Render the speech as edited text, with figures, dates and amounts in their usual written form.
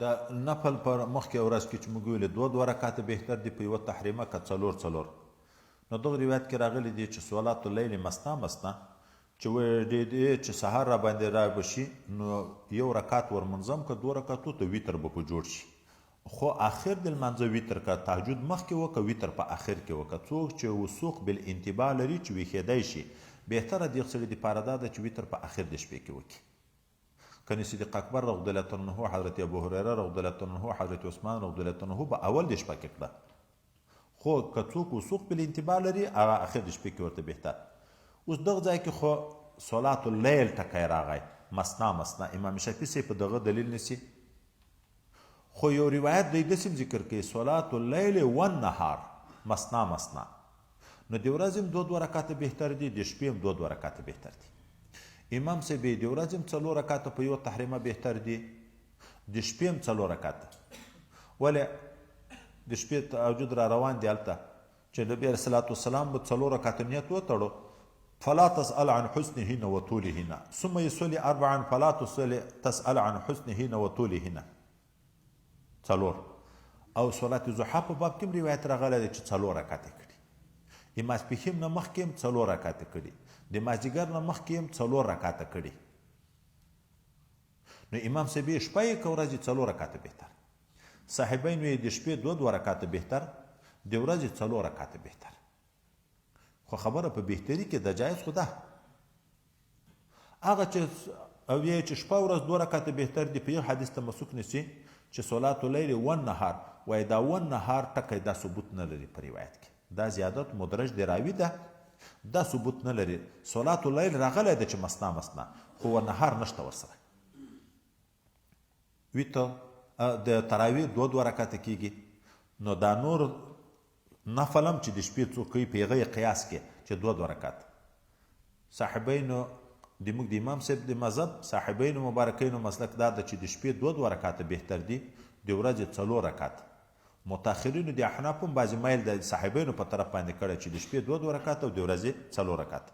د نفل په مخکې ورځ کې چې موږ ویلې دوه دوه رکعته بهتر دي په یوه تحریمه که څلور څلور، نو دغه روایت کې راغلي دي چې صلات اللیل مثنا مثنا، چې ویډې چې سهار را باندې را به شي نو یو رکعت ورمنځم که دوه رکعتو ته وتر به په جوړ شي، خو اخر د لمانځه وتر که تهجد مخکې وکه وتر په اخر کې وکه، څوک چې وثوق بالانتباه لري چې ویښېدای شي بهتره دې سړي دپاره دا ده چې وتر په اخر د شپې کې وکړي. کني صدیق اکبر رضی الله عنه، حضرت ابو هریره رضی الله عنه، حضرت عثمان رضی الله عنه به اول د شپه کې کړه، خو که څوک وثوق بالانتباه لري هغه اخر د شپې کې ورته بهتر. اوس دغه ځای کې خو صلات اللیل ټکی راغی مثنا مثنا، امام شافعي صاحب په دغه دلیل نیسي، خو یو روایت دی داسې هم ذکر کوي صلات اللیل والنهار مثنا مثنا، نو د ورځې هم دوه دوه رکعته بهتر دي، د شپې هم دوه دوه رکعته بهتر دي. امام صاحب د ورځې هم څلور رکعته په یوه تحریمه بهتر دي، د شپې هم څلور رکعته. ولې د شپې تهجد را روان دي، هلته چې نبی علیه الصلاة والسلام به څلور رکعته نیت وتړو، فلا تسأل عن حسنهن وطولهن ثم يصلي اربعا فلا تسأل عن حسنهن وطولهن. څلور او صلات ضحا په باب کې هم روایت راغلی دی چې څلور رکعته کړي، د ماسپښین نه مخکې هم څلور رکعته کړي، د مازدیګر نه مخکې هم څلور رکعته کړي. نو امام صاحب یې شپه یې که ورځ یې څلور رکعته بهتر، صاحبینو یې د شپې دوه دوه رکعته بهتر، د ورځې څلور رکعته بهتر. خو خبره په بهتري کې د جایز خو ده، هغه چې او یې چې شپه ورځ دوه رکعته بهتر دي په یو حدیث تمسک نیسي چې صلات اللیل والنهار، وایي دا والنهار ټکی دا ثبوت نه لري په روایت کې، دا زیادت مدرج د راوي ده، دا ثبوت نه لري. صلات اللیل راغلی ده چې مثنا مثنا، خو والنهار نشته ورسره. وي ته د تراویح دوه دوه رکعته کیږي، نو دا نور نفل هم چې د شپې څوک کوي په هغه یې قیاس کې چې دوه دوه رکعت. صاحبینو د موږ د امام صاحب د مذهب صاحبینو مبارکینو مسلک دا ده چې د شپې دوه دوه رکعته بهتر دي، د ورځې څلور رکعت. متأخرینو د احناف هم بعضې میل د صاحبینو په طرف باندې کړی چې د شپې دوه دوه رکعت او د ورځې څلور رکعت.